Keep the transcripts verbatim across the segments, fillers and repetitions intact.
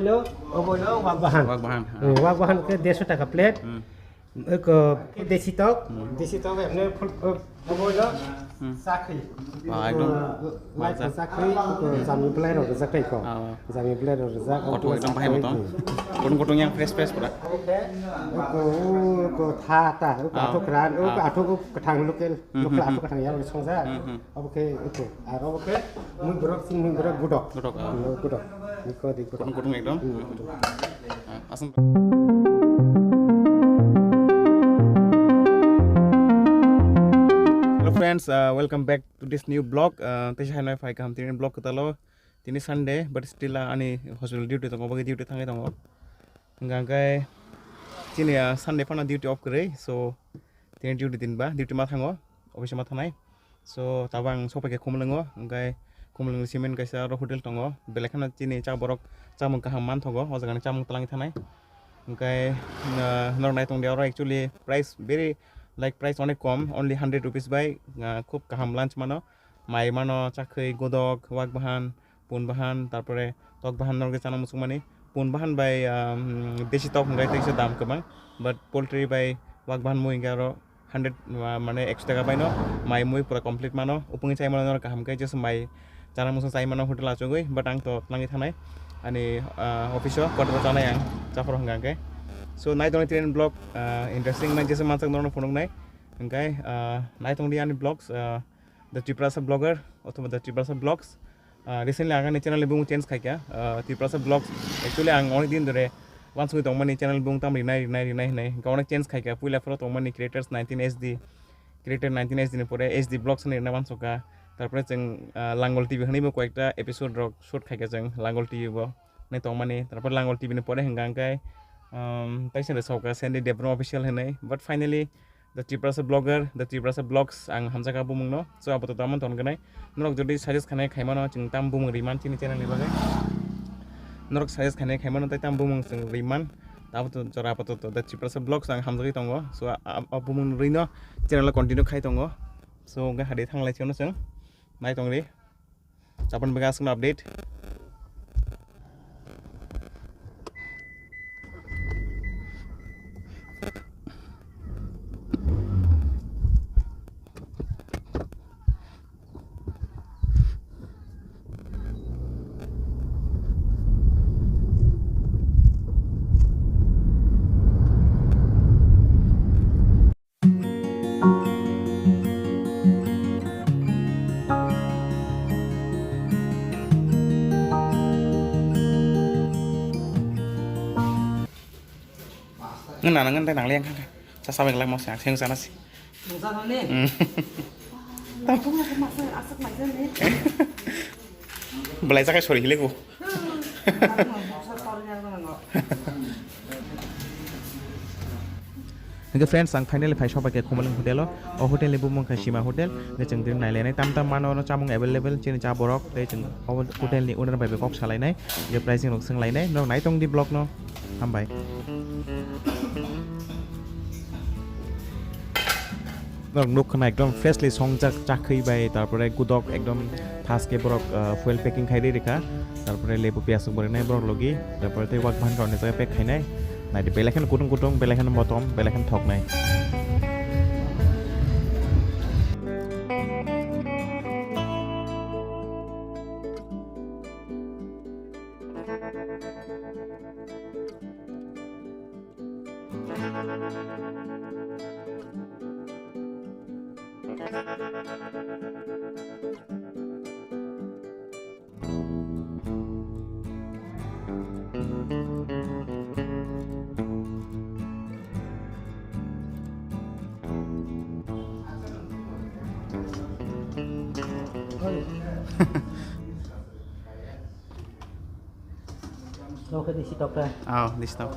Obo hwno wak bahan. Wak bahan, ha. Hmm, wak bahan khe dersho taka plate. Hmm. Eko desi tok, hmm, desi tok emne full, eh, obo hwno hmm, chakri. Wah, ekdom. Mai wah, ko chakri, eko jami belai rok rijak tei ko. Ah. Jami belai rok rijak. Kothok ekdom bahai motom. Hmm. Kothok kothok yang fresh fresh pura. Oke. Eko, eko tha, tha, eko ah, athok ran, eko ah, athok kathang local, hmm, local hmm, athok hmm, kathang yang songjak. Hmm, hmm. Obo khe eko, ar obo khe mui borok, chini mui borok gudok. Gudok, ah. Hmm, gudok. Niko di gudok. Kutung kutung ekdom. Hmm, gudok. Ah, asam. Hello friends, uh, welcome back to this new vlog. Uh, tei hai nai phai kaham tini vlog kwtalo. Tini Sunday, but still, uh, ani hospital duty tongo, bagwi duty thangwi tongo. Hingkha hingkhe chini, uh, Sunday phano duty off kwrwi, so tini duty din ba, duty ma thango, office ma thangnai. So, tabuk ang sophaikha Khumulwngo, hingkhe Khumulwngni simi kaisa oro hotel tongo, belai kheno chini cha borok chamung kaham manthogo, o jagani chamung twlangwi thanai. Hingkhe, ah, norok nai tongdi oro actually price very, like, price onek kom, only hundred rupees bai, ah, khub kaham lunch mano, mai mano, chakhwi, godok, wak bahan, pun bahan, tarpore tok bahan norok chana muchungmani. Pun bahan bai, um, desi tok hwnkhe teisa dam kwbang, but poultry bai wak bahan mui hwnkhe aro hundred, ma-, mane ekso taka baino mai mui pura complete mano. Upungwi chai mano norok kaham khe, just mai chana muchung chai mano hotel achugwi, but ang to twlangwi thanai ani, ah, office o quarter o chanai ang chaphuru hwnkha hwnkhe. So nai tongni tini vlog, ah, interesting nai jesa mansak norokno phunuknai hwnkhe, ah, nai tongdi ani vlogs, ah, The Tiprasa Vlogger othoba The Tiprasa Vlogs. Ah, recently ang ani channel ni bumung change khaikha, ah, Tiprasa Vlogs. Actually ang onek din dhore wansugwi tongmani channel bumung tam rinai, rinai, rinai hinwi. Hwnkhe onek change khaikha. Puila phoro tongmani Creators nineteen H D, Creator nineteen H D ni pore H D Vlogs hinwi rinai wansukha. Tarpore chwng, ah, Langol T V hinwi bo koyekta episode rok shoot khaikha chwng Langol T V bo. Nai tongmani, tarpore Langol T V ni pore hwnkha hwnkhe, um, taisa rwchapkha Sandy Debbarma Official hinwi. But finally, The Tiprasa Blogger, The Tiprasa Vlogs, ang hamjakha bumungno. So, apatot amo tongkhanai. Norok jodi suggest khainai khaimano, chwng tam bumung riman chini channel ni bagwi. Norok suggest khainai khaimano, tai tam bumung chwng riman. Apatot jora apatot The Tiprasa Vlogs ang hamjagwi tongo. So, a, a, a bumung rwino channel o continue khai tongo. So, hwnkhe hade thanglai chwngno chwng nai tongdi. Chapon bega aswkno update. Nang nang nang nang liang kha. Sa sa beng lang mo sa seng sana si. Nang sa ni. Hmm. Nang pung aku masa asak mai ni. Belai jakai sori hile ko. Hwnkhe friends, ang finally phai sopaikha Khumulwng hotel o. O hotel ni bumung kha Sima Hotel. Hwnkhe chwng tini nailainai tam tam mano, ono chamung available, chini cha borok tei chwng o hotel ni owner bai bai kok salainai. Hwnkhe pricing rok swnglainai. Norok naitongdi vlog no. Hambai. Norok nukha na ekdom freshly songjak chakhwi bai, tarpore gudok ekdom thaske borok, ah, foil packing khai ri rikha, tarpore lebu piyasuk bo rinai borok logi, tarpore tei wak bahan rok ni jaga pack khainai, naidi belai kheno kutung kutung, belai kheno motom, belai kheno thoknai. Oke, desi tok ta. Oh, desi tok.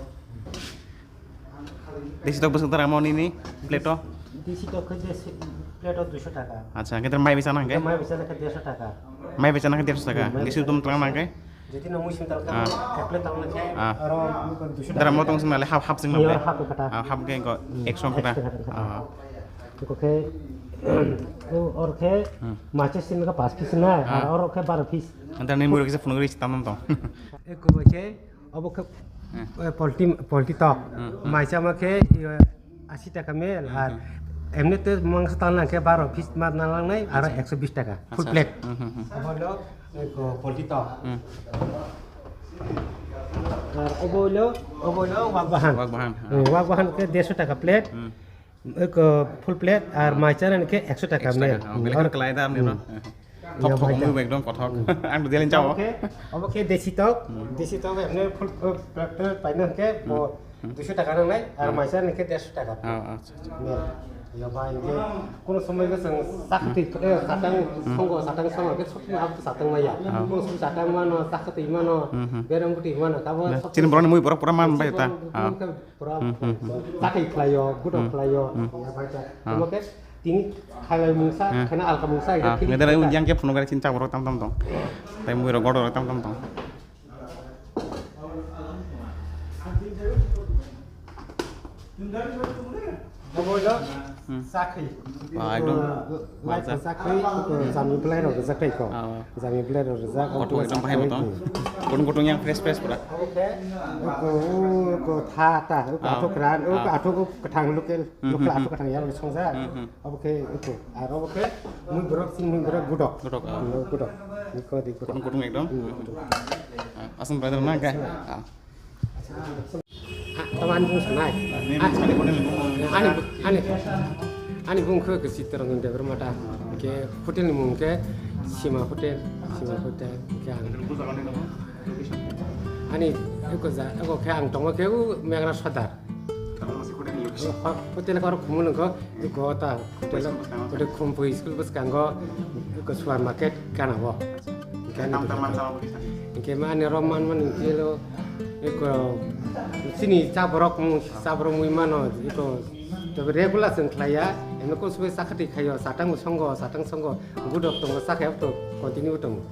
Desi tok bwswk tara mo nini plate o? Desi tok khe desi plate o duisho taka. Acha, hwnkhe mai bwsa nang khe? Mai bwsa nang khe dersho taka. Mai bwsa nang khe dersho taka. Hmm, mai bwsa. Desi tok tlang nang khe? Jodi no muising tal khe, ah, ek plate tal nang khe. Ah. Aro duisho taka. Dara mo tong sing nale half, half sing nang khe? Half kata. Ah, half khe ko, hmm, ekso kata. Ekso kata. Ah. Ko khe, o or khe, hmm, mache sin ka pas piece na, ah, or khe baro piece. Anta ni muro kisa phunugri tam tam tong. Eko khe Obo khe, hmm, eh, polti, polti tok. Hmm, hmm. Maisa ma khe, eh, asi taka mel, hmm, ar, hmm, emni te mangsa tang lang khe baro piece ma na lang nai, aro, acha, ekso bis taka. Full, acha, plate. Acha. Hmm, hmm, hmm. Obo lo, eh, ko, polti tok. Hmm. Ar obo lo, obo lo wak bahan. Wak bahan, hmm. Hmm, wak bahan khe derso taka plate. Hmm. Eko full plate ar, ah, mai chana ni khe ekso taka, ekso taka mel. Oh, hmm, belai or-, khe kwlai da, hmm, nino. Thok, ya, thok, mai wngwi ta. Ekdom kothok. Hmm. Ang to delin chao. Obo khe, obo khe desi tok, hmm, desi tok emne full, full plate, plate paina khe, hmm, bo, hmm, duiso taka nangnai, ar, hmm, mai chana ni khe derso taka. Oh, acha, acha. Mel. Ya bai, hingke kono somoi khe chwng chakhatwi, hmm, eh, satang, hmm, songo, satang songo khe sotwi abo satang maya. Oh. Kono somoi satang mano, chakhatwi mano, hmm, hmm, bereng bwtwi mano, tabo, na, sotwi chini borokni mui borok pura man bai ta. Borok, ah, borok khe Pura, hmm, hmm, hmm, chakri khlaio, gudok, hmm, khlaio, hmm, ya, bai ta. Ah. Omo khe tini khailai mungsa, ah, khana alka mungsa, ah, ya, philip ngedera khlaio. Yang khe phunuk gari chin chaborok tam tam tong. Tai mui rok godok tam tam tong. Obo lo, hmm, chakri. Ba, ekdom. Light majak. Chakri, eko jami belai rok rijak tei ko. Ah. Jami belai rok rijak, kothok ekdom bahai chakri. Motom. Kutung kutung yang fresh fresh pura. Oke. Eko, eko tha ta, eko, ah, athok ran, eko, ah, athok kwthang local, hmm, local, hmm, athok hmm, kwthang yang songjak. Hmm, hmm. Obo khe, eko, aro obo khe mui borok, sin mui borok gudok. Gudok, ah. Hmm, gudok. Eko di gudok. Kutung kutung ekdom. Hmm, gudok. Ah, asam brother na khe? Ah. Ah, tamo ani bung sanai. Ani, ani, ani, ani bung khe, khe Chittaranjan Debbarma ta. Hingke hotel ni mung khe Sima Hotel, Sima Hotel. Hingke ang, ani eko ja, eko khe ang tongma khe u Meghna Sodar. Hotel khe oro khumui nungkho, eko ta hotel, hotel Khumpui school bwskango, eko supermarket gana o. Hingke ani tam tam bwskango. Mansa. Hingke ma ani rom man man hingke lo, eko chini cha borok mung, cha borok mui mano, eko to regular chwng khlaiya, eno kung sube cha khatwi khaio, satang bo songo, satang songo, budok tongo, cha khe to continue tongo.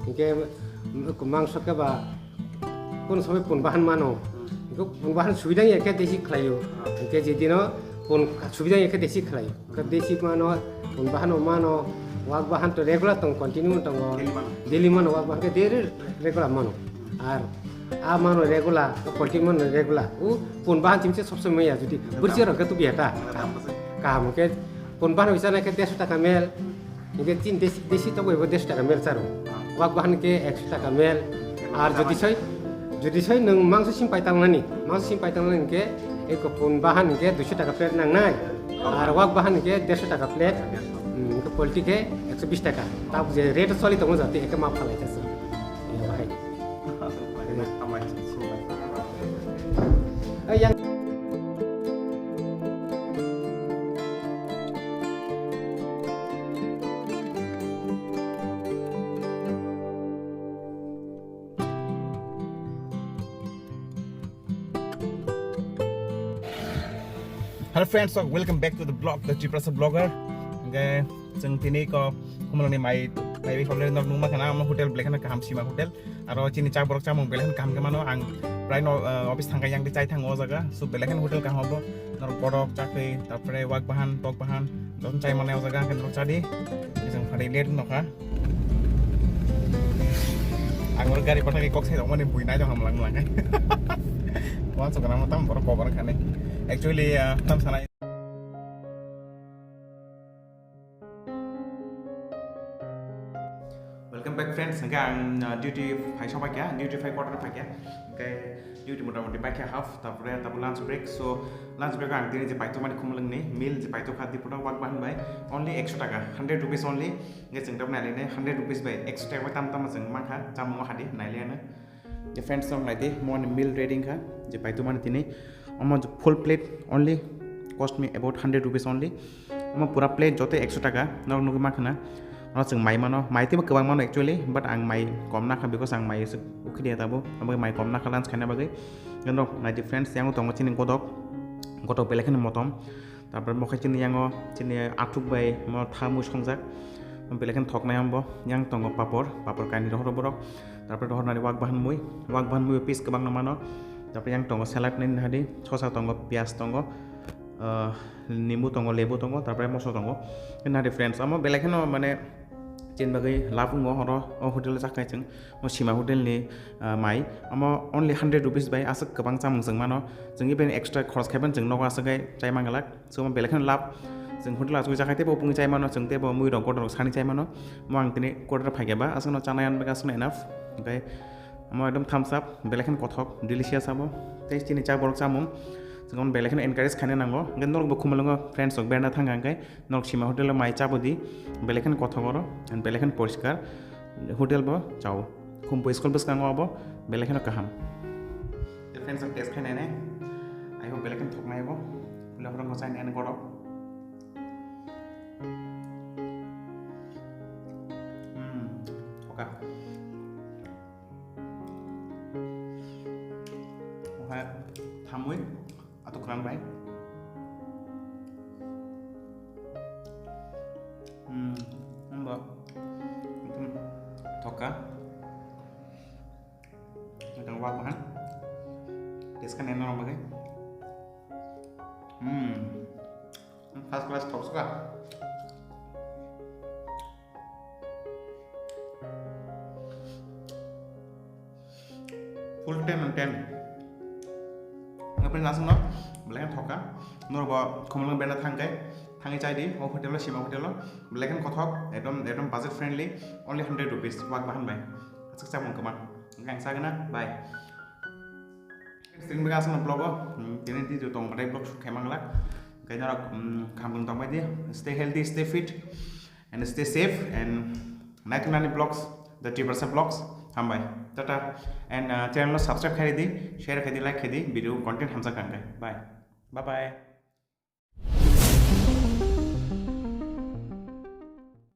Hingke eko mangso khe ba, Kun sobai pun bahan mano. Hmm. Iko pun bahan suidang ya khe desi khlaio. Hmm. Hingke jedino pun suidang ya khe desi khlaio. Khe desi mano, pun bahan o mano, wak bahan to regular tong continue tongo. Daily mano. Daily mano, wak bahan khe daily regular mano. Ar a mano regular, poultry mano regular. U pun bahan chimse sob somoi ya jodi. Bursi rok khe tubi ya ta. Kaham khe pun bahan bisa na khe derso taka mel. Hingke chini desi, desi tok bai bo derso taka mel charo. Wak bahan hingke ekso taka mel. Ar jodi soi, jodi soi nwng mangso sim pai tangnani, mangso sim pai tangnani hingke eko pun bahan hingke duiso taka plate nangnai. Ar wak bahan hingke derso taka plate. Hmm, hingke poultry khe ekso bis taka. Tabuk je rate soli tongo jati hingke ma phalai khe se. Ya, bahai. Ai, yang Hello friends, so welcome back to the vlog, the Tiprasa Vlogger. Hingke chwng tini ko Khumulwngni mai, mai bai phalmani nok nungma khana, omo hotel belai kheno kaham Sima Hotel. Aro chini chak borok chamung belai kheno kaham khe mano. Ang prai no, ah, office thangkha yang chai thango o jaga. So belai kheno hotel kaham obo. Norok borok chakri, tarpore wak bahan, tok bahan, jotono chai mannai o jaga, hingke norok chadi. Chwng phari late wngkha. Ang oro gari pathakgwi kok sai tongmani bui nai tong hamlang lang. Wansukna mo tam borok kobar khani. Actually, ah, tam sanai. Welcome back friends, hingke ang, uh, duty phai sobai kha, duty phai quarter phai kha, hingke duty mota moti bai kha half, tarpore tabo lunch break, so lunch break ang tini je paito mani Khumulwngni meal je paito kha dipura wak bahan bai only ekso taka, hundred rupees only, hingke chwng tabo nai lainai hundred rupees bai ekso taka bai tam tamo chwng mankha chamung hadi nai liya no. Je friends, norok naidi, mo ani meal ready wngkha, je paito mani tini. Omo je full plate only cost me about hundred rupees only. Omo pura plate joto ekso taka, norok nugwi mankha na. Ono chwng mai mano, mai teibo kwbang mano actually, but ang mai kom nakha because ang mai se ukhi de tabo, abo mai kom nakha lunch khaina bagwi. Norok naidi friends, yango tongo chini godok, godok belai kheno motom. Tarpore mokhe chini yango chini athuk bai mo tha mui songjak. Belai kheno thoknai ambo. Yang tongo papor, papor kainwi rohoro borok. Tarpore rohornani wak bahan mui, wak bahan mui piece kwbangno mano. Tarpore yang tongo salad ni nahadi, sosa tongo, piyaj tongo, ah, nimbu tongo, lebu tongo, tarpore moso tongo. Nahadi friends, amo belai kheno mane Chini bagwi love wngo horo, o hotel o chaknai chwng, o Sima hotel ni, ah, mai. Omo only hundred rupees bai aswk kwbang chamung chwng mano. Chwng even extra khorok khaiban chwng nogo aswk gai chai manglak. So, omo belai kheno love. Chwng hotel o achugwi chakhai teibo bungwi chai mano, chwng teibo mui rok, kotor rok sani chai mano. Mo ang tini kotor phai khe ba, aswkno chanai ang bagwi aswkno enough. Hwnkhe omo ekdom thumbs up, belai kheno kothok, delicious abo. Tei chini chak borok chamung, chwng omo belai kheno encourage khaina nango. Hwnkhe norokbo Khumulwngo friends rok berna thang kha hwnkhe, norok Sima hotel o mai chabo di, belai kheno kothok oro, and belai kheno poriskar. Hotel bo chao. Khumpu school bwskango abo belai kheno kaham. Tei friends rok taste khainai nai. I hope belai kheno thoknai abo. Pula phoro ngosai nai gorok. Hmm, thoka. Oha thamwi ato kwrang bai. Hmm, omo ekdom thoka. Ekdom wak bahan. Taste khainai norok bagwi. Hmm. First class thok suka. Full ten on ten. Ngapin langsung no, belai thoka. Norok bo Khumulwng berna thang khe, thangwi chai di, o hotel o, Sima hotel o. Belai kothok, ekdom, ekdom budget friendly, only hundred rupees, wak bahan bai. Aswk chamung kwma. Ang sagana, bye. Tini bwkha aswkno vlog o, hmm, tini di tong batai vlog shoot khai manglak. Kainarok, hmm, khamung tong bai di. Stay healthy, stay fit, and stay safe, and naitunani vlogs, the Tiprasa vlogs. Hambai. Tata. And, uh, channel no subscribe khai di, share khai di, like khai di, video content hamsa kang kai. Bye. Bye bye.